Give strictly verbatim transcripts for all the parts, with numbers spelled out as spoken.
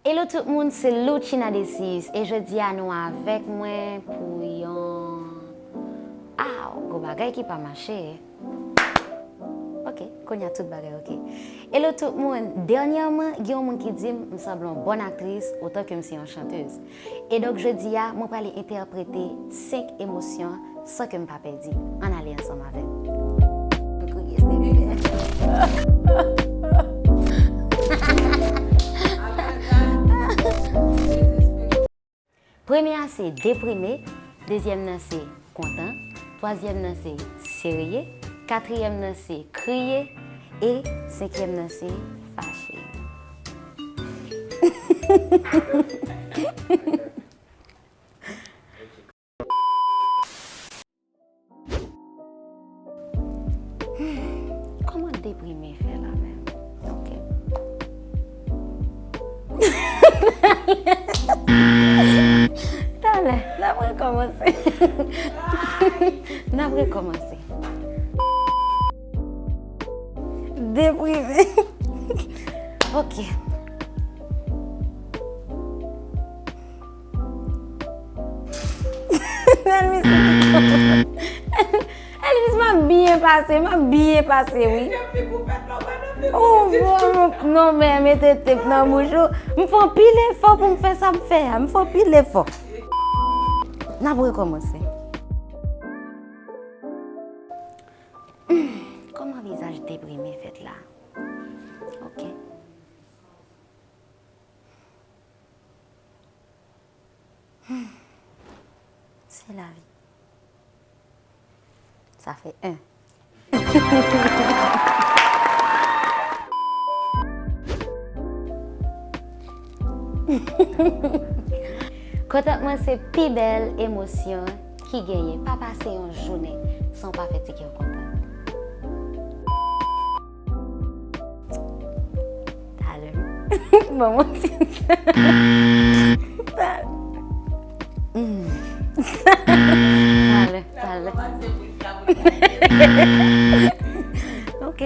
Hello tout moun, se Loutchina Decius e jodi a nou avèk mwen pou yon... Aw, gon bagay ki pa mache. Ok, kounye a tout bagay ok. Hello tout moun, dènyèman gen yon moun ki di m m sanble yon bòn aktris otan ke m se yon chantèz. E donk jodi a, mwen prale entèprete senk emosyon san ke m pa pèdi. Ann ale ansanm avè m. M kriye, Senyè. Premye a se deprime, dezyèm nan se kontan, twazyèm nan se serye, katriyèm nan se kriye, e senkyèm nan se fache. Kòman deprime fè la menm? Ok. Talè, n ap rekòmanse. N ap rekòmanse. Deprime. Ok. Elvis, Elvis, m ap byen pase, m ap byen pase, wi. Ou bon, non, men mete tep nan bouch ou. M fè anpil efò pou m fè sa m fè a. M fè anpil efò. N ap rekòmanse. Hmm, kòman vizaj deprime fèt la? Ok. Hmm. Se lavi. Sa fè en. Kontantman se pi bèl emosyon ki genyen. Pa pase yon jounen san w pa fè ti kè w kontan. Talè. Bon, mwen ti... Talè. Hmm. Talè, talè. Ok.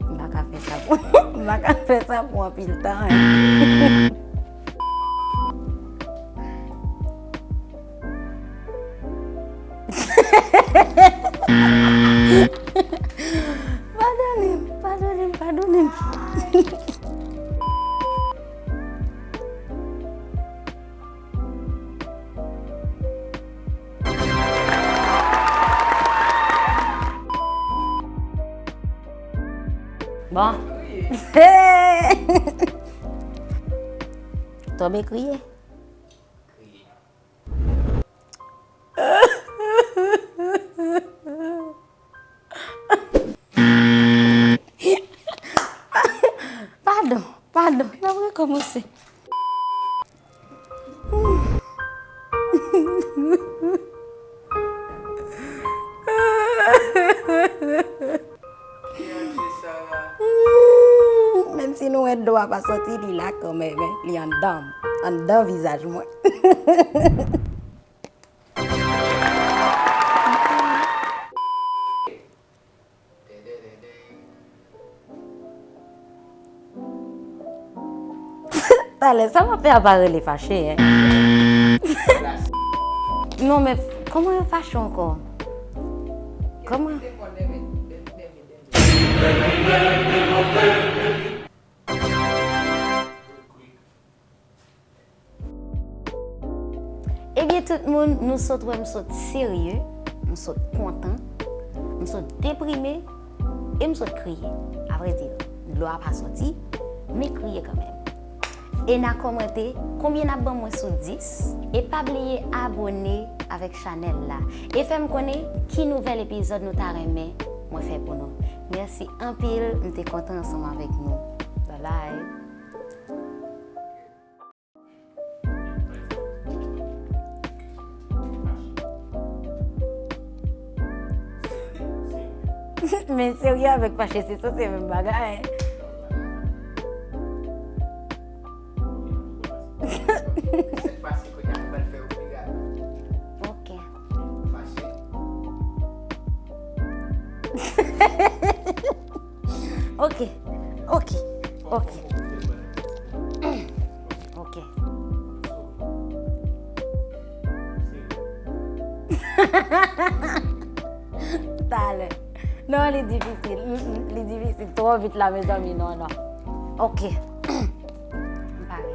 M pa ka fè sa pou, m pa ka fè sa pou anpil tan, en. Padone m, padone m, padone m. Bon. Tonbe kriye. Padon, padon, n ap rekòmanse. Menm si nou wè dlo a pa soti, li la kanmenm, en, li anndan m, anndan vizaj mwen. Talè, sa w ap fè a pa rele fache, en. Non, men kòman yo fache ankò? Kòman? Ebyen tout moun, nou sot wè m sot serye, m sot kontan, m sot deprime, e m sot kriye. Avrèdi, dlo a pa soti, men kriye kanmenm. E n a kòmante konbyen n ap ban mwen sou dis, e pa bliye abòne avèk chanèl la, e fè m konnen ki nouvèl epizòd nou ta renmen mwen fè pou nou. Mèsi anpil, m te kontan ansanm avèk nou. Babay. Men serye avèk fache, se sanse menm bagay. Ok. Fache. Ok, ok, ok. Ok. Talè. Non, li difisil. Mm, mm, li difisil. Twò vit la, mezanmi. Non, non. Ok. M pare.